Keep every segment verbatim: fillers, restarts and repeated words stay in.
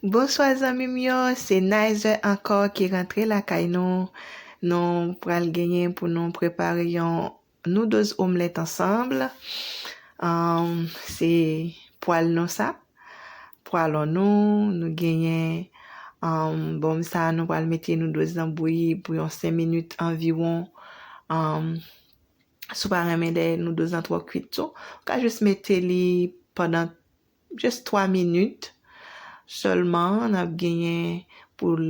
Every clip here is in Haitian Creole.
Bonswa zanmi m yo, se Nizer ankò ki rantre lakay nou. Nou pral genyen pou nou prepare yon noodles omlèt ansanm. Um, se pwal nou sa. Pwalon nou, nou genyen um, bonm sa, nou pral mete noodles lan bouyi pou yon senk minit anviwon. Um, si w pa renmen lè noodles lan twò kwit tou, ou ka jis mete li pandan jis twa minit sèlman. N ap genyen pou l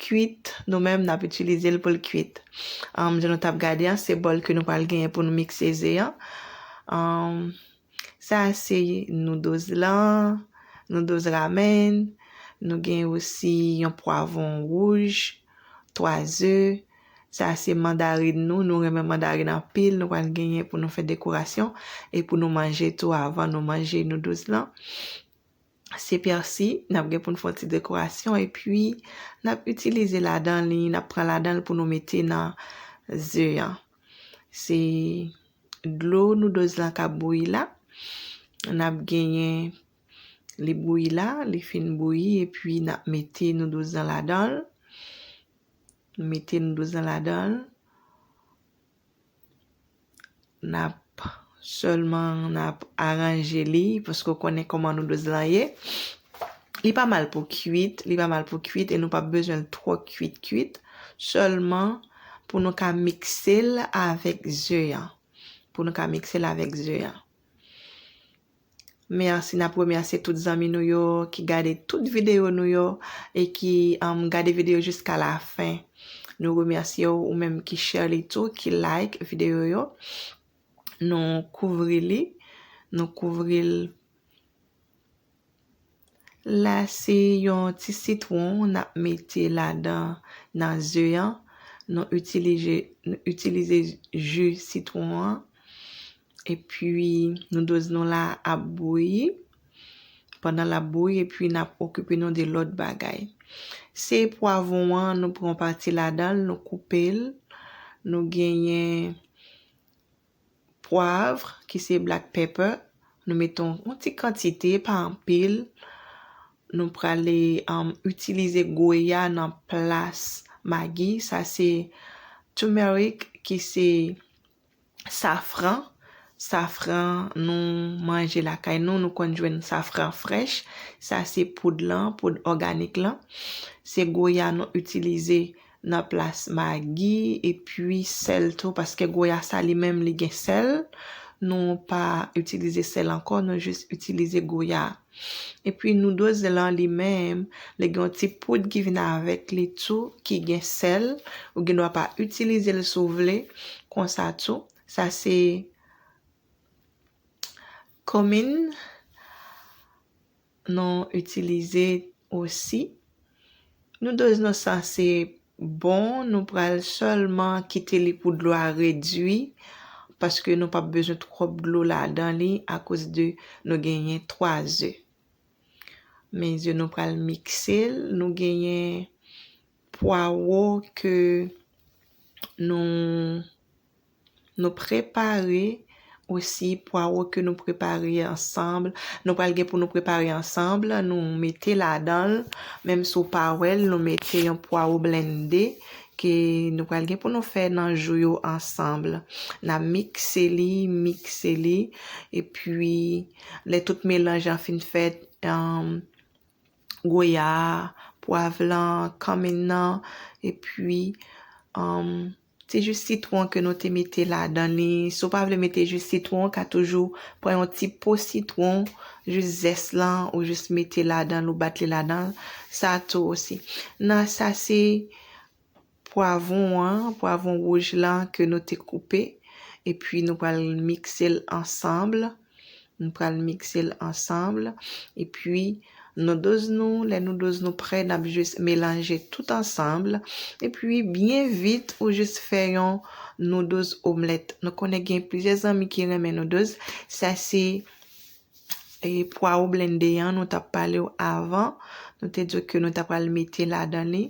kwit, nou menm n ap itilize l pou l kwit. Um, jan nou t ap gade an, se bòl ke nou pral genyen pou nou mikse ze an. Um, sa se noodles lan, noodles ramen. Nou gen osi yon pwavwon wouj, twa ze. Sa se mandarin nou, nou renmen mandarin anpil, nou pral genyen pou nou fè dekorasyon e pou nou manje tou avan nou manje noodles lan. Se pèsi, n ap gen pou n fè yon ti dekorasyon epi n ap itilize ladan li, n ap pran ladan l pou nou mete nan ze an. Se dlo noodles lan k ap bouyi la. N ap genyen li bouyi la, li fin bouyi epi n ap mete noodles lan ladan l. Mete noodles lan ladan l. N ap sèlman n ap aranje li paske w konnen kòman noodles lan ye. Li pa mal pou kwit, li pa mal pou kwit e nou p ap bezwen l twò kwit kwit. Sèlman pou nou ka mikse l avèk ze an. Pou nou ka mikse l avèk ze an. Mèsi, n ap remèsye tout zanmi nou yo ki gade tout videyo nou yo e ki um, gade videyo jiska lafen. Nou remèsye w, ou menm ki share li tou, ki like videyo yo. Nou kouvri li, nou kouvri l. La se yon ti sitwon n ap mete ladan nan ze an. Nou itilize, nou itilize ji sitwon an. Epi noodles nou la ap bouyi. Pandan l ap bouyi, epi n ap okipe nou de lòt bagay. Se pwavwon an, nou pran pati ladan l, nou koupe l. Nou genyen pwav, ki se black pepper. Nou mete yon, yon ti kantite, pa anpil. Nou prale um, itilize goya nan plas magi. Sa se turmeric, ki se safran. Safran nou manje lakay nou, nou konn jwenn safran frèch. Sa se poud lan, poud òganik lan. Se goya nou itilize nan plas magi epi sèl tou, paske goya sa li menm li gen sèl. Nou pa itilize sèl ankò, nou jis itilize goya. Epi noodles lan li menm, li gen yon ti poud ki vin avèk li tou, ki gen sèl. Ou gen dwa pa itilize l si w vle, konsa tou. Sa se komin nou itilize osi. Noodles nou sanse bon, nou pral sèlman kite li pou dlo a redui, paske nou p ap bezwen twòp dlo ladan li akoz de nou genyen twa ze. Men ze nou pral mikse l, nou genyen pwawo ke nou nou prepare osi pwawo ke nou prepare ansanm. Nou pral gen pou nou prepare ansanm, nou mete ladan l, menm si w pa wè l, nou mete yon pwawo blende ke nou pral gen pou nou fè nan jou yo ansanm. N ap mikse li, mikse li, epi lè tout melanj an fin fèt, um, goya, pwav lan, kanmenn nan, epi um, ti ji sitwon ke nou te mete ladan li. Si w pa vle mete ji sitwon, w ka toujou pran yon ti po sitwon, jis zès lan, ou jis mete ladan l, ou bat li ladan l. Sa tou osi. Nan sa se pwavwon an, pwavwon wouj lan ke nou te koupe, epi nou pral mikse l ansanm. Nou pral mikse l ansanm. Epi noodles nou, lè noodles nou prè, n ap jis melanje tout ansanm. Epi byen vit, ou jis fè yon noodles omlèt. Nou konnen gen plizyè zanmi ki renmen noodles. Sa se e pwawo blende an nou t ap pale w avan. Nou te di w ke nou ta pral mete ladan li.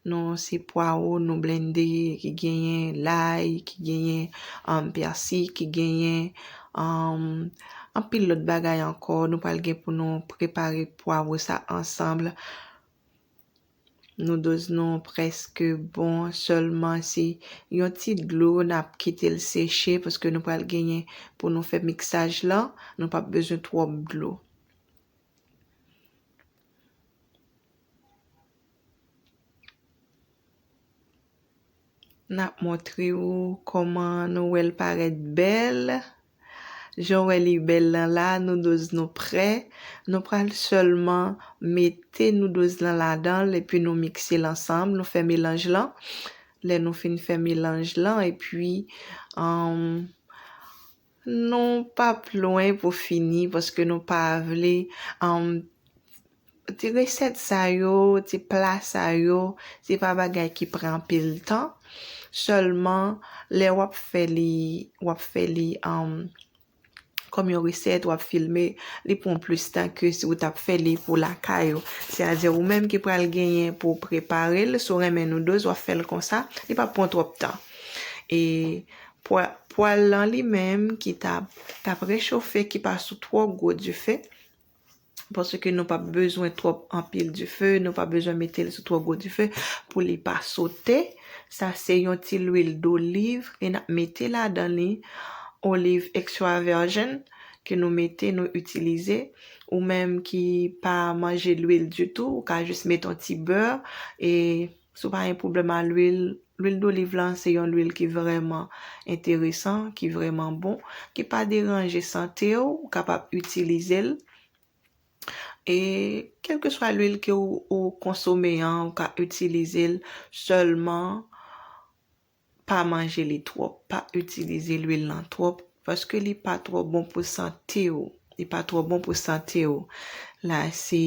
Nou se pwawo nou blende ki genyen lay, ki genyen um, pèsi, ki genyen um, anpil lòt bagay ankò. Nou pral gen pou nou prepare pwav sa ansanm. Noodles nou prèske bon, sèlman se yon ti dlo n ap kite l seche paske nou pral genyen pou nou fè miksaj lan, nou p ap bezwen twòp dlo. N ap montre w kòman nou wè l parèt bèl. Jan w wè li bèl lan la, noodles nou prè. Nou pral sèlman mete noodles lan ladan l epi nou mikse l ansanm, nou fè melanj lan. Lè nou fin fè melanj lan, epi, um, nou p ap lwen pou fini paske nou pa vle, um, ti resèt sa yo, ti pla sa yo, se pa bagay ki pran anpil tan. Sèlman, lè w ap fè li, w ap fè li, um, kòm yon resèt, w ap filme, li pran plis tan ke si w t ap fè li pou lakay ou. Sètadi ou menm ki pral genyen pou w prepare l, si w renmen noodles, w ap fè l konsa, li p ap pran twòp tan. E pwa-, pwal lan li menm ki t ap, t ap rechofe, ki pa sou twò gwo dife, paske nou p ap bezwen twòp anpil dife, nou p ap bezwen mete l sou twò gwo dife pou li pa sote. Sa se yon ti lwil doliv ke n ap mete ladan li, oliv extra virgin ke nou mete, nou itilize. Ou menm ki pa manje lwil ditou, ou ka jis mete yon ti bè. E si w pa gen pwoblèm a lwil, lwil doliv lan se yon lwil ki vrèman enteresan, ki vrèman bon, ki pa deranje sante w, ou kapab itilize l. E kèlkeswa lwil ke ou, ou konsome an, ou ka itilize l, sèlman pa manje li twòp, pa itilize lwil lan twòp, paske li pa twò bon pou sante w. Li pa twò bon pou sante w. La, se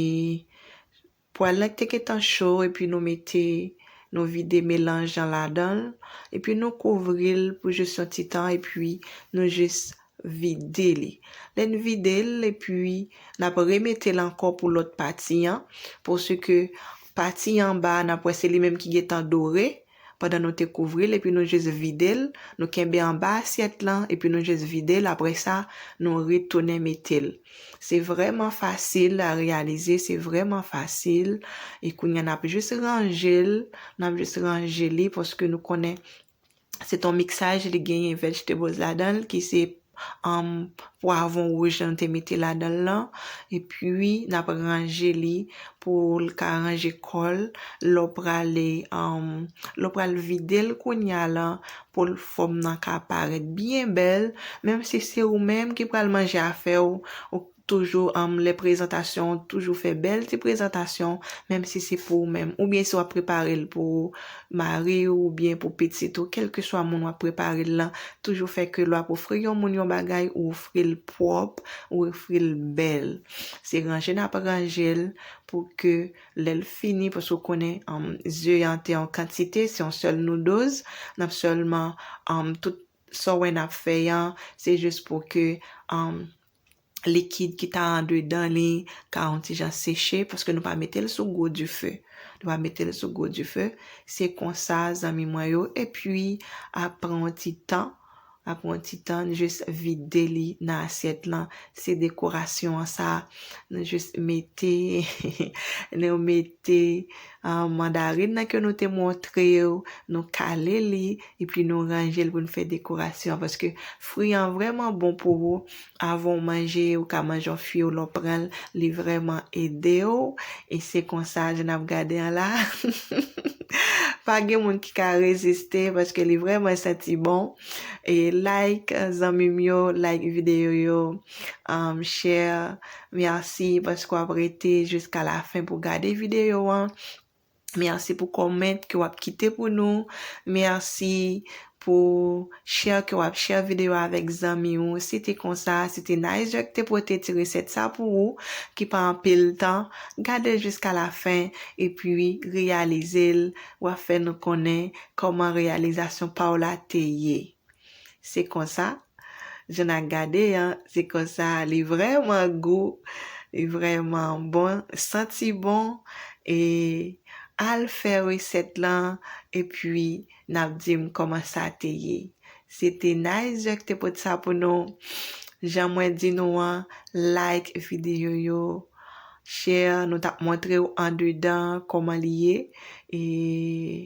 pwal lan ki te gentan cho, epi nou mete, nou vide melanj lan ladan l, epi nou kouvri l pou jis yon ti tan, epi nou jis vide li. Lè n vide l, epi n ap remete l ankò pou lòt pati an, paske pati anba, n ap wè se li menm ki gentan dore, pandan nou te kouvri l, epi nou jis vide l, nou kenbe anba asyèt lan, epi nou jis vide l, apre sa, nou retounen mete l. Se vrèman fasil a reyalize, se vrèman fasil, e kounye a n ap jis ranje l, n ap jis ranje li, paske nou konnen se t on miksaj, li genyen vegetables ladan l, ki se, um, pwavwon wouj lan nou te mete ladan l lan, epi n ap ranje li pou l ka ranje kò l, lè w prale, um, lè w pral vide l kounye a lan, pou l fòm nan ka parèt byen bèl, menm si se ou menm ki pral manje afè w, ou toujou, um, lè prezantasyon, toujou fè bèl ti prezantasyon, menm si se pou ou menm, oubyen si w ap prepare l pou mari w, oubyen pou pitit ou, kèlkeswa moun w ap prepare l lan, toujou fè ke lè w ap ofri yon moun yon bagay, ou ofri l pwòp, ou ofri l bèl. Se ranje n ap ranje l pou ke lè l fini, paske w konnen, um, ze an te yon kantite, se yon sèl noodles, n ap sèlman, um, tout sa w wè n ap fè an, se jis pou ke, um, likid ki ta andedan li ka yon ti jan seche, paske nou pa mete l sou gwo dife. Nou pa mete l sou gwo dife. Se konsa, zanmi mwen yo. Epi, apre yon ti tan, apre yon ti tan, n jis vide li nan asyèt lan. Se dekorasyon an sa. Nou jis mete, nou mete, ah, mandarin nan ke nou te montre w, nou kale li, epi nou ranje l pou n fè dekorasyon an, paske fri an vrèman bon pou ou. Avan w manje, ou ka manje yon fwi w, lè w pran l, li vrèman ede w. E se konsa, jan n ap gade an la. Pa gen moun ki ka reziste, paske li vrèman santi bon. E like, zanmi m yo, like videyo yo, um, share. Mèsi paske w ap rete jiska lafen pou gade videyo an. Mèsi pou kòmant ke w ap kite pou nou. Mèsi pou share ke w ap share videyo avèk zanmi w. Se te konsa, se te Nice Jerk te pote ti resèt sa pou ou, ki pa anpil tan. Gade l jiska lafen, epi reyalize l. W ap fè nou konnen kòman reyalizasyon pa w la te ye. Se konsa, jan n ap gade an, se konsa, li vrèman gou, li vrèman bon, santi bon, e al fè resèt lan, epi n ap di m kòman sa te ye. Se te Nice Jerk te pote sa pou nou. Jan mwen di nou an, like videyo yo, share, nou t ap montre w andedan kòman li ye. E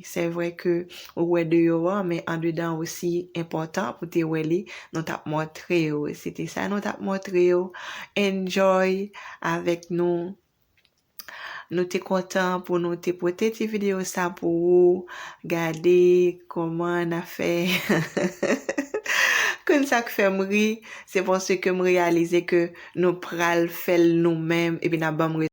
se vre ke ou wè deyò an, men andedan osi enpòtan pou te wè li. Nou t ap montre w. Se te sa nou t ap montre w. Enjoy avèk nou. Nou te kontan pou nou te pote ti videyo sa pou ou. Gade kòman n ap fè. Konn sa k fè m ri, se paske m reyalize ke nou pral fè l nou menm, epi n ap ban m